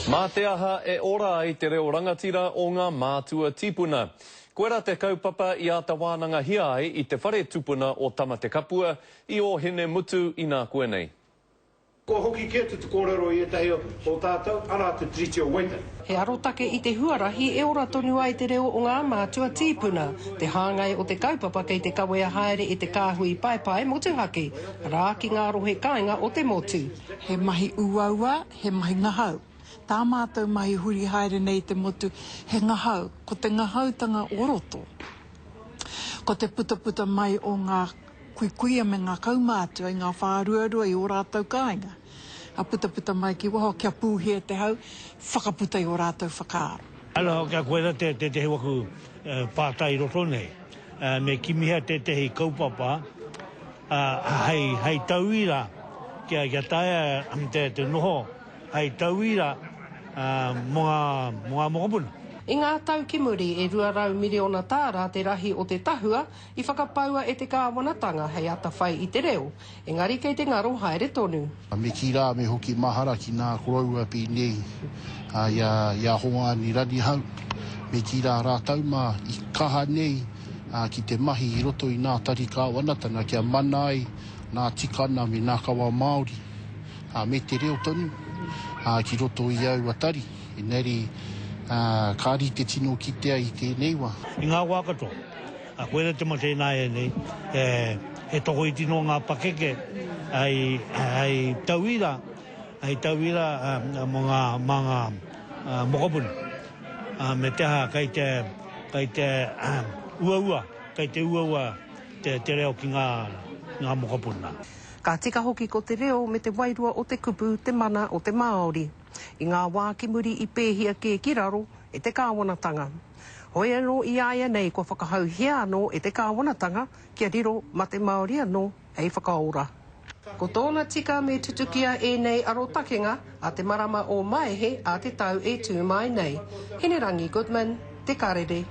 Mā te aha e ora ai te reo rangatira o ngā mātua tīpuna? Koirā te kaupapa i āta wānangahia ai i te whare tupuna o Tamatekapua i Ōhinemutu inākuanei. Kua hoki kē atu te kōrero i ētahi o tātou, arā te Tiriti o Waitangi. He arotake i te huarahi e ora tonu ai te reo o ngā mātua tīpuna, te hāngai o te kaupapa kei te kawea haere e te kāhui paepae motuhake, arā, ki ngā rohe kāinga o te motu. He mahi uaua, he mahi ngahau. Tā mātou mahi huri haere nei i te motu, he ngahau, ko te ngahautanga o roto. Ko te putaputa mai o ngā kuikuia me ngā kaumātua i ngā whāruarua i ō rātou kāinga, ka putaputa mai ki waho kia pūhia te hau, whakaputa i ō rātou whakaaro. Aloha kia koe ra tētehi waku pātai i roto nei. Me kimihia tētehi kaupapa hei tauira kia taea te noho hei tauira mō ngā mokopuna. I ngā tau ki muri e 200 miriona tāra te rahi o te tahua I whakapaua e te kāwanatanga hei atawhai i te reo, engari kei te ngaro haere tonu. Me kī rā, me hoki mahara ki nā koroua pēnei i a Hoani Ranihau, me kī rā rātou mā i kaha nei ki te mahi i roto i nā tari kāwanatanga kia mana ai nā tikana me nā kawa Māori me te reo tonu ki roto i aua tari. Engari ka rite tino kitea i tēnei wā. I ngā wā katoa, Ā, koirā te mate ināianei, he tokoiti noa ngā pakeke hei tauira, hei tauira mō ngā, mā ngā mokopuna. Ā, me te aha, kei te, kei te uaua, kei te uaua te, te reo ki ngā, ngā mokopuna. Ka tika hoki ko te reo me te wairua o te kupu te mana o te Māori. I ngā wā ki muri i pēhia kē ki raro e te kāwanatanga. Hoi anō i āianei kua whakahauhia anō e te kāwanatanga kia riro ma te Māori anō hei whakaora. Ko tōna tika me tutukia ēnei arotakenga a te marama o Maehe a te tau e tū mai nei. Hinerangi Goodman, Te Karere.